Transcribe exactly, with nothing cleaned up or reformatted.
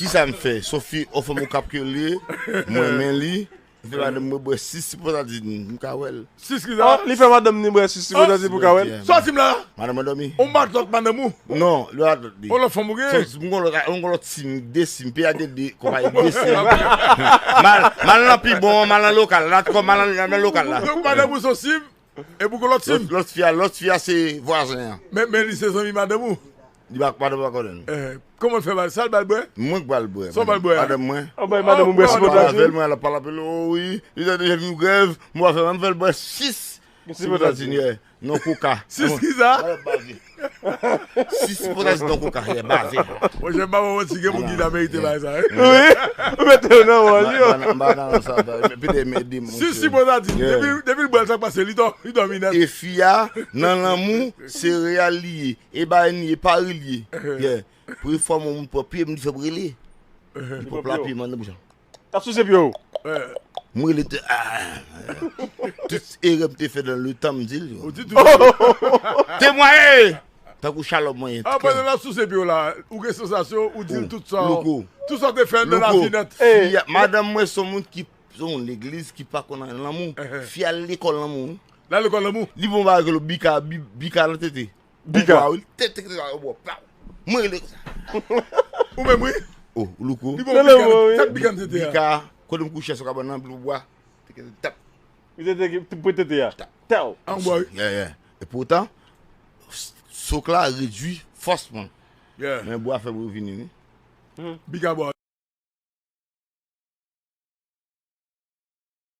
Kisa m fè? Sophie, yon fanm Okap ke l ye, m renmen li. M fè madanm mwen bwè sis sipotadin, m ka wè l. Sis ki sa? Oh, li fè madanm ni bwè sis sipotadin pou ka wè l. Sòti m la. Madanm mwen dòmi. Ou bat lòt madanm ou? Non, li bat lòt li. Ou lòt fanm ou gen? M gon lòt, m gon lòt sim, de sim, P A D D, konpayi de sim. Mal, mal nan pi bon, mal nan lokal. Lat kò mal nan lokal la. Donk madanm ou se sim? Epi gon lòt sim. Lòt fi a, lòt fi a se vwazen an. Men, men li se zanmi madanm ou? Li pa, madanm pa konnen. Eh, kòman l fè ba l? Sa l ba l bwè? Mwen k ba l bwè. Sa w ba l bwè a? Madanm mwen. An bay madanm ou bwè sipotazin? Avè l, mwen la pale apil, o wi, li ta deja vin grèv, mwen pa fè, mwen fè l bwè sis sipotazin yè. Non koka. Sis ki sa? Sis sipotazin non koka, yè, bave. Mwen jen pa wè yon ti gen moun ki ta merite bagay sa. Wi, ou mete yo nan wòl yo. M pa nan sa, pede m ede moun. Sis sipotazin, depi l bwè l sa k pase, li dòmi nèt. E fi a, nan lanmou, se reyal li ye. E bagay li ye, pari li ye. Yeah. Pou li fòme yon moun pran pye m, li fè m rele. Li pran pye m anndan bouch lan. L ap souse pye w. M rele te. Ah. Tout erè m te fè nan letan m di l yo. Ou di tout. Temwaye! Tankou Shalom mwen. Apre l ap souse pye w la, ou gen sansasyon, ou di l tout sa. Louko. Tout sa w te fè nan lavi nèt. Madanm mwen se yon moun ki, se yon legliz ki pa konn anyen lanmou. Fi a lekòl lanmou. L al lekòl lanmou. Li bon bagay ke lo bika, bi- bika nan tete. Bika. Ou bwa wi, tete tete ou bwa. Mwen rele konsa. Ou menm wi. Oh, louko. Li bon bika, tèt bika nan tete a. Bika, kote m kouche sou kabann nan, pou bwa. Teke tap. Li tete pou tete a. Tèw. An bwa wi. Yeah, yeah. E poutan, souk la redui fòs mwen. Yeah. Men bwa fè m revini wi. Bika bwa.